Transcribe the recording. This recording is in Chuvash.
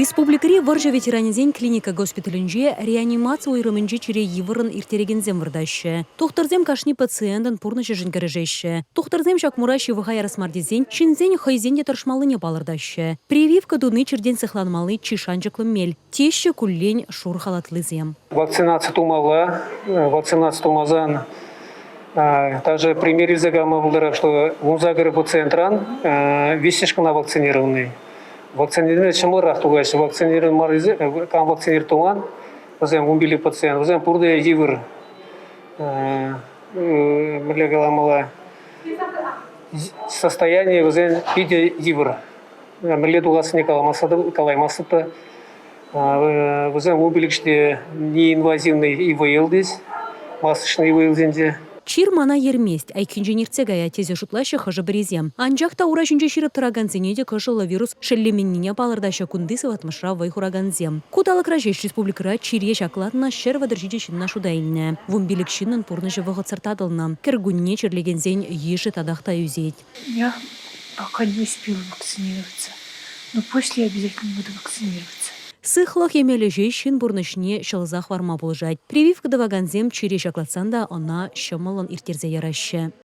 Республикӑри вӑрҫӑ ветеранӗсен клиника госпиталӗнче реанимаци уйрӑмӗнче чире йывӑррӑн ирттерекенсем выртаҫҫӗ. Тухтӑрсем кашни пациентӑн пурнӑҫӗшӗн кӗрешеҫҫӗ. Тухтӑрсем ҫак мура ҫывӑха ярас мар тесен ҫынсен хӑйсен те тӑрӑшмаллине палӑртаҫҫӗ. Прививка туни чиртен сыхланмалли чи шанчӑклӑ мел, теҫҫӗ куллен шур халатлисем. Вакцинаци тумалла. Вакцинаци тумасан даже пример илсе кама пултарать, что 18 пациентран виҫҫӗш кӑна вакцинированный. Вакцинирование ҫӑмӑлрах тухаҫҫӗ. Вакцинирован мар кам вакцинировать туман, вӗсем 15 пациент, вӗсем пурте йывӑр мӗнле каламалла, состояние вӗсен питӗ йывӑр. Мӗнле тухассине калаймастӑп та. Вӗсем 15-те неинвазивный ИВЛ тес, масочный ИВЛсенче. Чир мана ермест, айккинчен иртсе каять тесе шутлаҫҫӗ хӑшӗ-пӗрисем. Анчах та ура ҫинче ҫирӗп тӑракансене те кӑшӑллӑ вирус шеллеменнине палӑртаҫҫӗ кунти сыватмӑшра вӑй хуракансем. Ку талӑкра ҫеҫ республикӑра чире ҫаклатнӑ 137 ҫынна шута илнӗ. 15 ҫыннӑн пурнӑҫӗ вӑхӑтсӑр татӑлнӑ. Кӗркунне чирлекенсен йышӗ татах та ӳсет. Я пока не успела вакцинироваться, но после обязательно буду вакцинироваться. Сыхлӑх эмелӗ ҫеҫ ҫын пурнӑҫне ҫӑлса хӑварма пулӑшать. Прививка тӑвакансем чире ҫаклатсан та ӑна ҫӑмӑллӑн ирттерсе яраҫҫӗ.